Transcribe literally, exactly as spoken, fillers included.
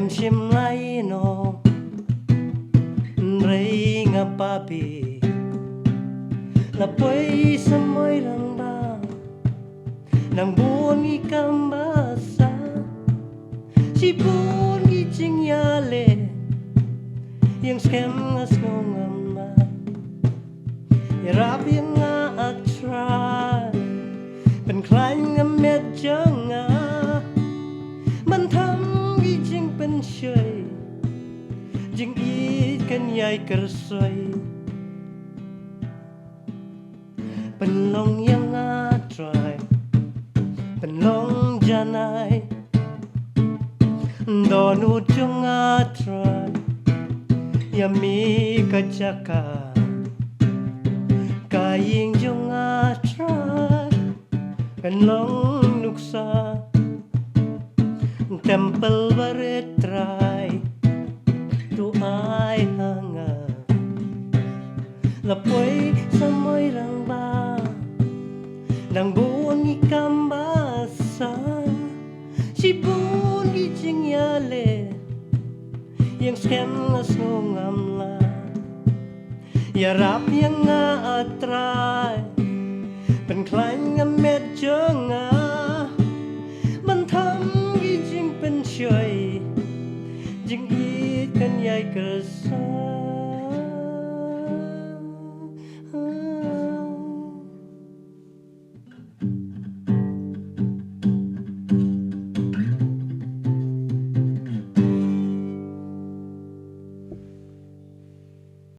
Shim lai no, nrei nga papi. La poi samoi rang ba, nang bun ngi kam ba sa. Shibun ngi jingïaleh, ïeng skhem nga sngew ngam la. Ïarap ïa nga a Trai, pynkhlaiñ nga met jong nga. Myntham ngi jingpynshoi, jingïeit kan ïai kyrsoi. Pynlong ïa nga Trai, pynlong janai. Dohnud jong nga Trai, ïa me ka jaka. Ka ïing jong nga Trai, kan long nuksa. Temple barit Trai, to ai ha nga. La poi samoi rang ba, nang bun ngi kam ba sa. Shibun ngi jingïaleh, ïeng skhem nga sngew ngam la. Ïarap ïa nga a Trai, pynkhlaiñ nga met jong nga. Myntham ngi jingpynshoi, jingïeit kan ïai kyrsoi.